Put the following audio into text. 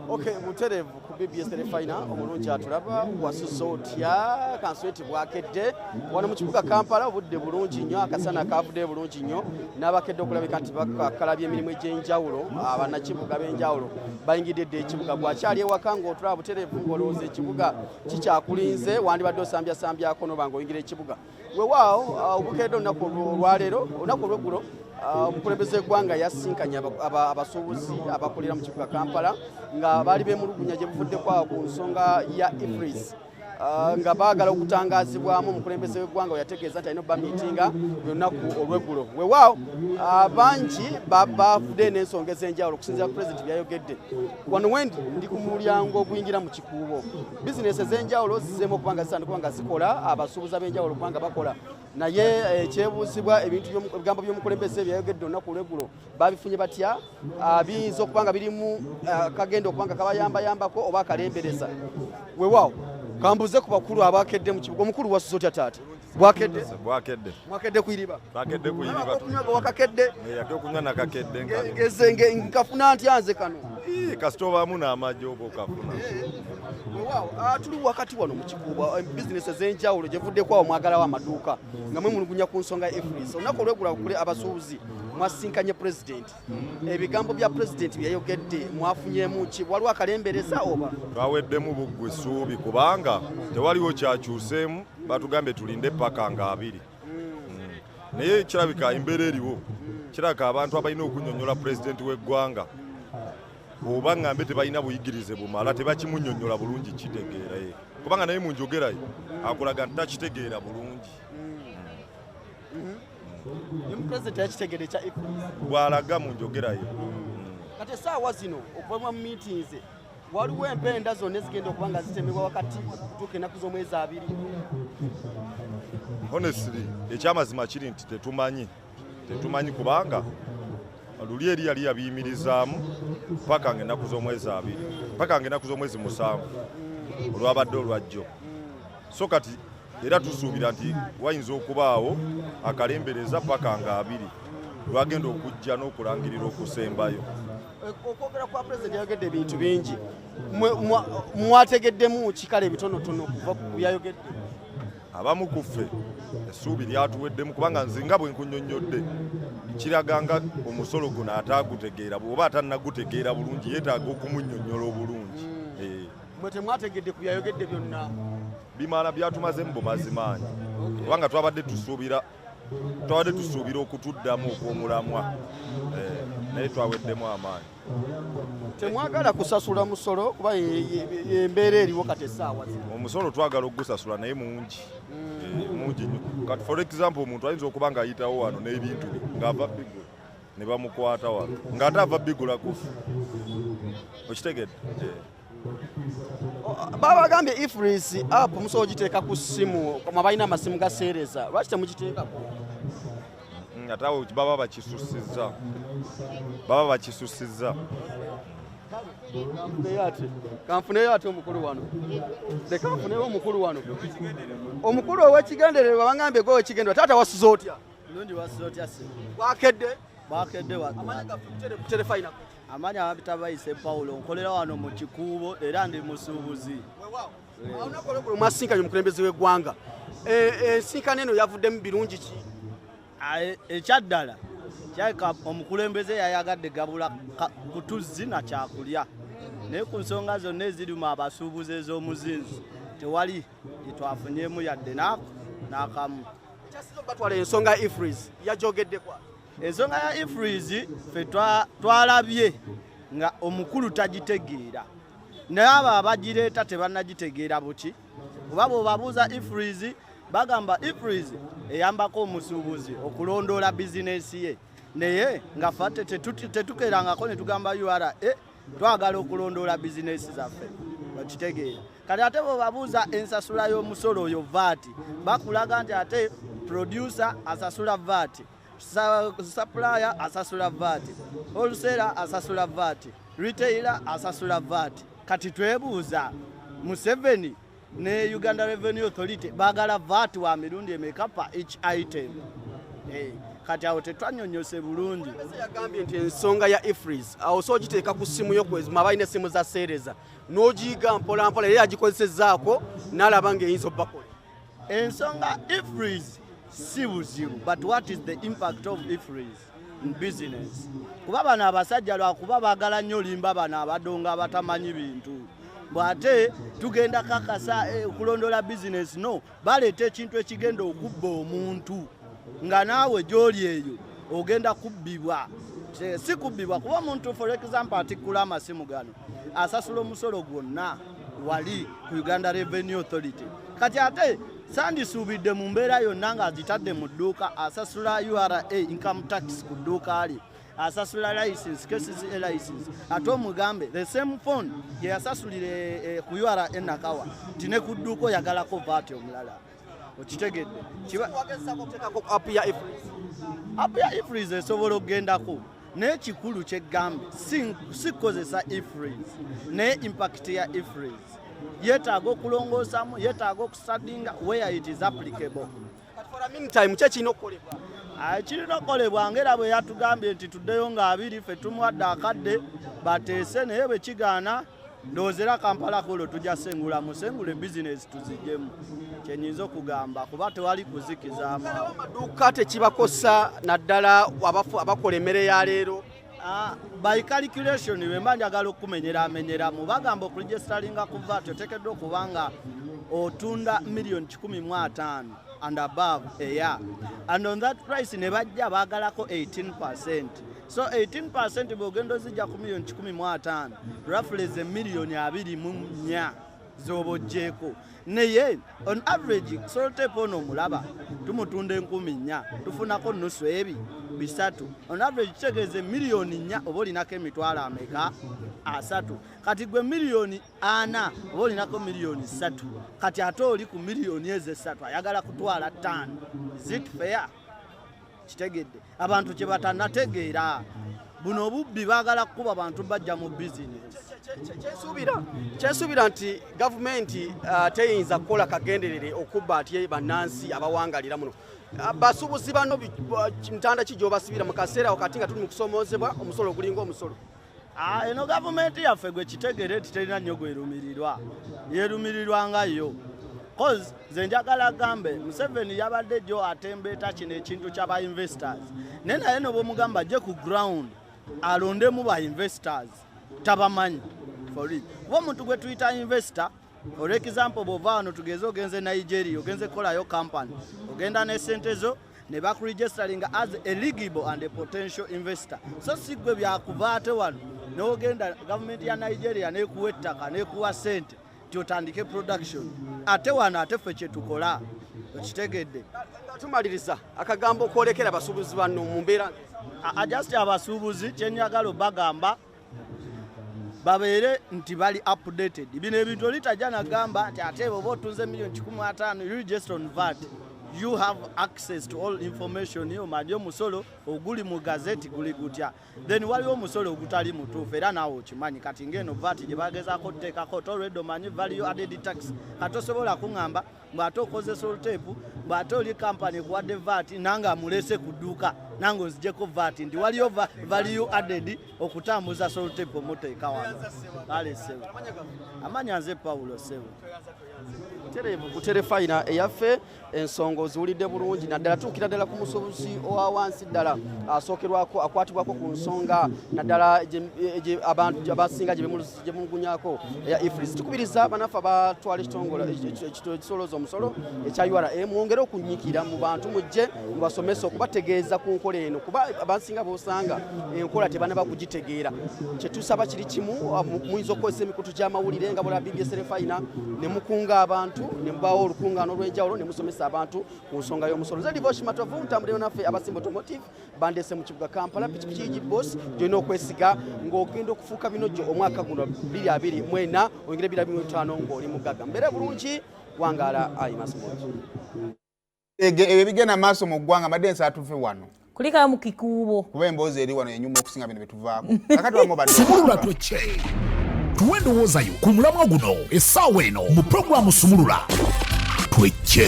Okay, butereevu ku BBS Terefayina omulungi atulaba. Wasuze otya? Kansweti bwakedde wano mu kibuga Kampala, obudde bulungi nnyo, akasana kavuddeyo bulungi nnyo, n'abakedde okulabika nti bakalabye emirimu egy'enjawulo. Abannakibuga b'enjawulo bayingidde dda ekibuga. Gwakyali ewaka ng'otulaba butereevu, ng'olowooza ekibuga kikyakulinze, wandibadde osambyassambyako noba ng'oyingira ekibuga. Weewaawo obukedde olunaku olwaleero, olunaku olweggulo, omukulembeze w'eggwanga yasinkanye abasuubuzi abakolera mu kibuga Kampala nga baali beemulugunya gye buvuddeko awo ku nsonga ya EFRIS, nga baagala okutangazibwamu. Omukulembeze w'eggwanga we yategeeza nti alina obba miitinga olunaku olweggulo. Weewaawo bangi bavudde n'ensonga ez'enjawulo okusinziira ku pulezidenti byayogedde. Wano wendi ndi ku mulyango oguyingira mu Kikuubo. Bizinesi ez'enjawulo zizzeemu okuba nga zitandika okuba nga zikola, abasuubuzi ab'enjawulo okuba nga bakola, naye ekyebuuzibwa, ebintu ebigambo by'omukulembeze byayogedde olunaku olweggulo babifunye batya? Biyinza okuba nga birimu kagenda okuba nga kabayambayambako oba akalembereza? Weewaawo kambuze ku bakulu abakedde mu kibuga. Omukulu, wasuze otya taata? Bwakedde? Bwakedde. Mwakedde kuyiriba? Twakedde kuyiriba. Okunywa gwe wakakedde? Ate okunywa nakakedde. Ngeze nkafuna ntya nze kano? Kasita obaamu n'amagye oba okafuna. Weewaawo tuli wakati wano mu Kikuubo, bizinesi ez'enjawulo gyevuddeko awo mwagalawo amaduuka nga mwemulugunya ku nsonga ya EFRIS. Olunaku olweggulo kule abasuubuzi mwasinkanye pulezidenti. Ebigambo bya pulezidenti byayogedde mwafunyemu ki? Waliwo akalembereza oba? Twaweddemu buggwa essuubi kubanga tewaliwo kyakyuseemu. Batugambye tulinde paka nga 20. Naye kirabika embeera eriwo, kirabika abantu abalina okunnyonnyola pulezidenti w'eggwanga, oba ŋŋambe tebalina buyigirize bumala, tebakimunnyonnyola bulungi kitegeera ye, kubanga naye mu njogera ye akulaga nti takitegeera bulungi. Ne pulezidenti yakitegeera ekya EFRIS? Bw'alaga mu njogera ye. Kati essaawa zino okuva mu meetings, waliwo empenda zonna ezigenda okuba nga zitemebwa wakati okutuuka ennaku z'omwezi 20? Honestly, ekyamazima kiri nti tetumanyi, tetumanyi, kubanga luli eri yali yabiyimirizaamu paka nga ennaku z'omwezi 20, paka nga ennaku z'omwezi 7 olwabadde olwajjo. So kati era tusuubira nti wayinza okubaawo akalembereza paka nga 20 lwagenda okujja n'okulangirira okusembayo. Okwogera kwa pulezidenti, yayogedde ebintu bingi. Mwategeddemu kikale ebitonotono okuva ku byayogedde? Abamu ku ffe essuubi lyatuweddemu, kubanga nze nga bwe nkunnyonnyodde, kiraga nga omusolo guno ataagutegeera bw'oba atannagutegeera bulungi, yeetaaga okumunnyonnyola obulungi. Mwe temwategedde ku byayogedde byonna? Bimala byatumazemu bumazi maanyi, kubanga twabadde tusuubira okutuddamu okw'omulamwa, naye twaweddemu amaanyi. Temwagala kusasula musolo kuba embeera eriwo kati essaawa zino? Omusolo twagala okugusasula, naye mungi. Mungi nnyo. Kati for example, omuntu ayinza okuba ng'ayitawo wano n'ebintu bye ng'ava bigula ne bamukwata wano ng'ate ava bigula kufu, okitegedde? Babagambye EFRIS app musobola ogiteeka ku ssimu, mwe balina amasimu gaseereza, lwaki temugiteekako? Ate awo baba bakisusizza, baba bakisusizza. Kanfuneyo ate, kanfuneyo ate omukulu wano, leka nfuneyo omukulu wano, omukulu ow'ekigendererwa. Bangambye gwe owekigendererwa. Taata, wasuze otya? Lundi, wasuze otya se? Bwakedde? Bwakedde. Amanya gaffe Terefayina. Amanya bapita Bayise Pawulo, nkolera wano mu Kikuubo era ndi musuubuzi. Olunaku olweggulo mwasinkanye omukulembeze w'eggwanga. Ensinkano eno yavuddemu birungi ki? Ekyaddala kyalika omukulembeze yayagadde gabula kutuzzi na kyakulya, naye ku nsonga zonna ezirimu abasuubuzi ez'omuzinzi tewali gyetwafunyemu yadde naako n'akamu. Kyasinze okubatwala ensonga ya EFRIS, yajogeddekwa? Ensonga ya EFRIS ffe twalabye nga omukulu tagitegeera, naye abo abagireeta tebannagitegeera buki, kuba bw'obabuuza EFRIS bagamba EFRIS eyambako omusuubuzi okulondoola bizinensi ye, naye nga ffe tetukerangako ne tugamba URA twagala okulondoola bizinensi zaffe, okitegeera? Kati ate bwebabuuza ensasula y'omusolo oyo VAT, bakulaga nti ate producer asasula VAT, supplier asasula VAT, wholesaler asasula VAT, retailer asasula VAT. Kati twebuuza, Museveni ne Uganda Revenue Authority baagala VAT wa mirundi emeka pa each item? Kati awo tetwanyonyose bulungi. Yagambye nti ensonga ya EFRIS awo so ogiteeka ku ssimu yo, kwezima balina essimu za seereza, n'ogiyiga mpola mpola, era yagikozesezaako n'alaba ng'eyinza obbakola. Ensonga EFRIS si buzibu, but what is the impact of EFRIS in business? Kuba bano abasajja lwakuba baagala nnyo limba bano abadongo abatamanyi bintu, bw'ate tugenda kakasa okulondola bizinesi. No baleeta ekintu ekigenda okubba omuntu nga naawe gy'oli eyo ogenda kubbibwa. Si kubbibwa kuba omuntu, for example, atikkula amasimu gano asasula omusolo gwonna wali ku Uganda Revenue Authority. Kati ate sandisuubidde mu mbeera yonna ng'agitadde mu dduuka, asasula URA income tax ku dduuka lye, asasula license, KCCA license, ate omugambe the same phone gye yasasulira ku URA Nakawa nti ne ku dduuka oyagalako VAT omulala. Okitegedde? Wagezaako okuteekako app ya EFRIS? App ya EFRIS esobola okugendako, naye kikulu kyeggambe si kukozesa EFRIS, naye impact ya EFRIS yeetaaga okulongoosamu, yeetaaga okustudyinga where it is applicable. But for a meantime, ki ekirina okukolebwa? Kirina okukolebwa ngaera bwe yatugambye nti tuddeyo nga 20, ffe tumuwadde akadde bateese, naye bwe kigaana ndowooza era Kampala kolo tujja sengula musengule bizinesi tuzijjemu. Kyenyinza okugamba, kuba tewali kuzikizaamu. Amaduuka tekibakosa, naddala abakola emmere ya leero? By calculation, bwe mba njagala okumenyeramenyeramu, bagamba okuregisteringa ku VAT oteekeddwa okuba nga otunda miliyoni 150 and above a year, and on that price ne bajja baagalako 18. So 18 bw'ogenda ozijja ku miliyoni 150, roughly ze miliyoni 24 z'oba oggyeko. Naye on average sellotape ono omulaba tumutunda 4000, tufunako nusu ebi bisatu. On average kitegeeza miliyoni 4 oba olinako emitwalo ameka? 30. Kati gwe miliyoni 40 oba olinako miliyoni 3. Kati ate oli ku miliyoni ezo 3 ayagala kutwala 5. Is it fair? Kitegedde abantu kye batanategeera, buno obubbi baagala kukuba bantu bajja mu bizinesi. Kyensuubira nti gavumenti teyinza kukola kagenderere okubba ati bannansi abawangalira muno. Basuubuzi bano ntanda ki gy'obasibira mu kaseera wakati nga tuli mu kusomoozebwa omusolo ogulinga omusolo? Eno gavumenti yaffe gwe kitegeere nti terina nnyo gwerumirirwa, yerumirirwa nga yo. Cause nze njagala gambe Museveni yabadde jjo atembeeta kino ekintu ky'aba investors, naye nobwomugamba ajje ku ground alondemu ba investors, tabamanyi. For real, kuba omuntu gwe tuyita investor, for example, bw'ova wano tugeze ogenze Nigeria, ogenze kukolayo company, ogenda ne sente zo ne bakuregisteringa as eligible and a potential investor. So si gwe byakuva ate wano n'ogenda gavumenti ya Nigeria nekuwa ettaka, nekuwa sente ti otandike production ate wano. Ate ffe kyetukola, okitegedde? Nga tumaliriza, akagambo okwolekera abasuubuzi bano mu mbeera? Just abasuubuzi kyenjagala obagamba babeere nti bali updated. Bino ebintu oli tajja nagamba nti ate oba otunze miliyoni 150, you register on VAT, you have access to all information, omanye omusolo oguli mu gazeti guli gutya. Then waliwo omusolo ogutali mutuufu, era naawe okimanyi. Kati ngeno VAT gye bagezaako otuteekako, tolwedde omanyi value added tax. Kati osobola kuŋŋamba bw'ate okozesa oluteepu, bw'ate oli kampany ekuwadde VAT, nange amulese ku dduuka nange onzigyeko VAT, nti waliyo value added okutambuza sellotape omuteeka wano. Kale ssebo, amanya nze Pawulo, ssebo. Tereevu ku terefayina eyaffe, ensonga oziwulidde bulungi, naddala tuukira ddala ku musuubuzi owa wansi ddala asookerwako akwatibwako ku nsonga, naddala abantu abasinga gye bemulugunyako eya EFRIS. Tukubiriza banaffe abatwala ekitongole ekisolooza omusolo ekya URA, mwongere okunyikira mu bantu, mujje mubasomese okubategeeza ku nkola eno, kuba abasinga bosanga enkola tebanaba kugitegeera. Kyetusaba kiri kimu, muyinza okukozesa emikutu gy'amawulire nga bola BBS Refina ne mukunga abantu ne mubaawo olukungaano olw'enjawulo ne musomesa abantu ku nsonga y'omusolo. Nze Divoshi Matovu, ntambuliro naffe abasimba Automotive bandese mu kibuga Kampala. Pikipiki igi Boss gyolina okwesiga ng'ogenda okufuuka binojjo omwaka guno 2024 oyingire 2025 ng'oli mugagga. Mbeere bulungi, wangaala ayi masimogi. Ebyo ebigenda maaso mu ggwanga, mbadde nsaba tuve wano. Kulikayo mu kikuubo. Kuba emboozi eri wano enyuma okusinga bino byetuvaako kakati wamu badde. Sumulula Twekye, tuwe endowooza yo ku mulamwa guno essaawa eno mu puroguramu Sumulula Twekye.